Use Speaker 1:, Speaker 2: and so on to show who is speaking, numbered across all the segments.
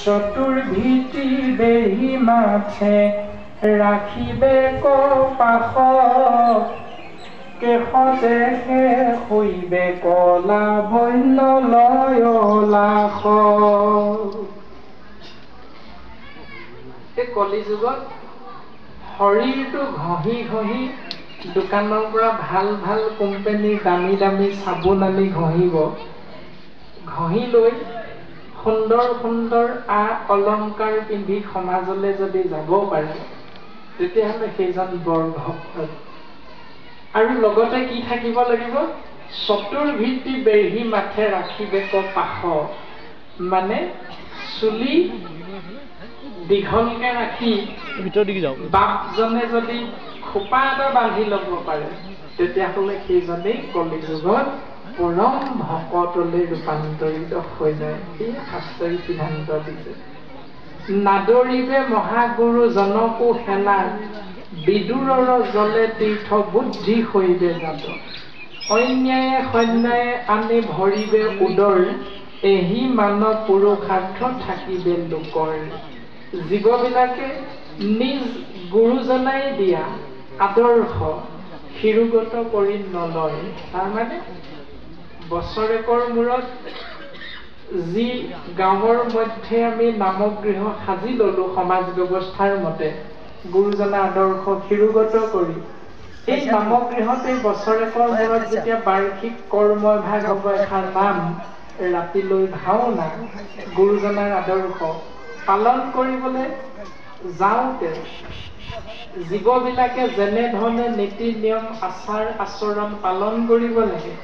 Speaker 1: চতুৰ্ভীতি বেঢ়ি মাথে ৰাখিবে কপাশ, কেশতে শুইবে কলা বন্য লয়লাস। এই কলিযুগত শৰীৰটো ঘঁহি ঘঁহি দোকানৰ পৰা ভাল ভাল কোম্পানীৰ দামী দামী চাবোন আনি ঘঁহিব, ঘঁহি লৈ সুন্দৰ সুন্দৰ আ অলংকাৰ পিন্ধি সমাজলৈ যদি যাব পাৰে, তেতিয়াহ'লে সেইজন বৰ ভক্ত। আৰু লগতে কি থাকিব লাগিব? চতুৰ্ভিত্তি বেঢ়ি মাথে ৰাখিবে পাশ, মানে চুলি দীঘলকে ৰাখি বাপজনে যদি খোপা এটা বান্ধি ল'ব পাৰে, তেতিয়াহ'লে সেইজনেই কলিযুগত পৰম ভকতলৈ ৰূপান্তৰিত হৈ যায়। এই শাস্ত্ৰই সিদ্ধান্ত দিছে। নাদৰিবে মহাগুৰু জনকো সেনা, বিদুৰৰ জলে তীৰ্থ বুদ্ধি হৈবে জাত। অন্যায়ে সন্যায়ে আনি ভৰিবে উদৰ, এহি মানৱ পুৰুষাৰ্থ থাকিবে লোকৰ। জীৱবিলাকে নিজ গুৰুজনাই দিয়া আদৰ্শ শিৰোগত কৰি নলয়। তাৰমানে বছৰেকৰ মূৰত যি গাঁৱৰ মধ্যে আমি নামগৃহ সাজি ললো সমাজ ব্যৱস্থাৰ মতে, গুৰুজনা আদৰ্শ শিৰোগত কৰি এই নামগৃহতে বছৰেকৰ মূৰত যেতিয়া বাৰ্ষিক কৰ্ম ভাগ হ'ব, এষাৰ নাম, ৰাতিলৈ ভাওনা, গুৰুজনাৰ আদৰ্শ পালন কৰিবলৈ যাওঁতে জীৱবিলাকে যেনেধৰণে নীতি নিয়ম আচাৰ আচৰণ পালন কৰিব লাগে,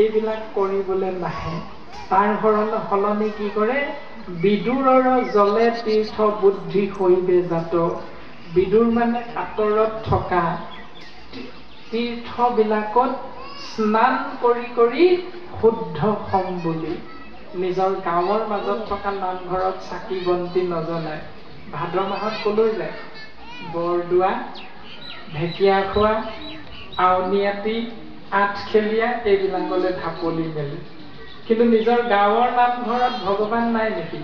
Speaker 1: এইবিলাক কৰিবলৈ নাহে। তাৰ সলনি কি কৰে? বিদুৰৰ জলে তীৰ্থ বুদ্ধি হৈবে জাত। বিদুৰ মানে আঁতৰত থকা তীৰ্থবিলাকত স্নান কৰি কৰি শুদ্ধ হম বুলি নিজৰ গাঁৱৰ মাজত থকা নামঘৰত চাকি বন্তি নজ্বলায়। ভাদ মাহত কলৈ যায়? বৰদোৱা, ঢেকীয়াখোৱা, আউনীআটী, আঠখেলীয়া এইবিলাকলৈ ঢাপলি মেলে। কিন্তু নিজৰ গাঁৱৰ নামঘৰত ভগৱান নাই নেকি?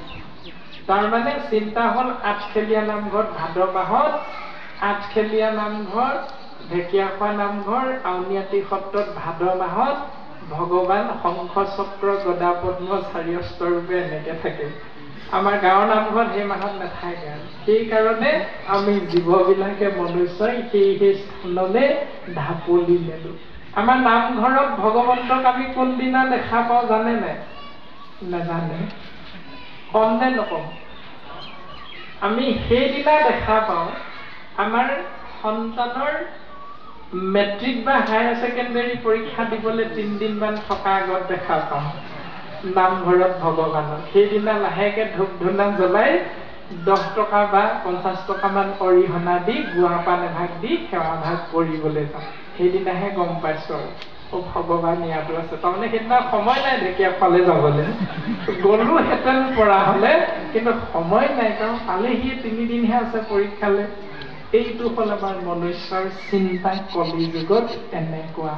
Speaker 1: তাৰমানে চিন্তা হ'ল আঠখেলীয়া নামঘৰত ভাদ মাহত, আঠখেলীয়া নামঘৰ, ঢেকীয়াখোৱা নামঘৰ, আউনীআটী সত্ৰত ভাদ মাহত ভগৱান শংখ চক্ৰ গদা পদ্ম চাৰিঅস্ত্ৰ ৰূপে এনেকে থাকে। আমাৰ গাঁৱৰ নামঘৰত সেই মাহত নাথাকে। সেইকাৰণে আমি জীৱবিলাকে মনুষ্যই সেই সেই স্থানলৈ ঢাপলি মেলো। আমাৰ নামঘৰত ভগৱন্তক আমি কোনদিনা দেখা পাওঁ জানে নাই? নাজানে। কম নে নকম? আমি সেইদিনা দেখা পাওঁ আমাৰ সন্তানৰ মেট্ৰিক বা হায়াৰ ছেকেণ্ডেৰী পৰীক্ষা দিবলৈ 3 দিনমান থকা আগত দেখা পাওঁ নামঘৰত ভগৱানক। সেইদিনা লাহেকে ধূপ ধূনা জ্বলাই 10 টকা বা 50 টকামান অৰিহণা দি গুৱা পাণ এভাগ দি সেৱা ভাগ কৰিবলৈ যাওঁ। সেইদিনাহে গম পাইছো আৰু অ ভগৱান ইয়াতো আছে। তাৰমানে সেইদিনা সময় নাই ঢেকীয়াখোৱালে যাবলৈ, গ'লোহেঁতেন পৰা হ'লে, কিন্তু সময় নাই, কাৰণ পালেহিয়ে, 3 দিনহে আছে পৰীক্ষালে। এইটো হ'ল আমাৰ মনুষ্যৰ চিন্তা কলি যুগত এনেকুৱা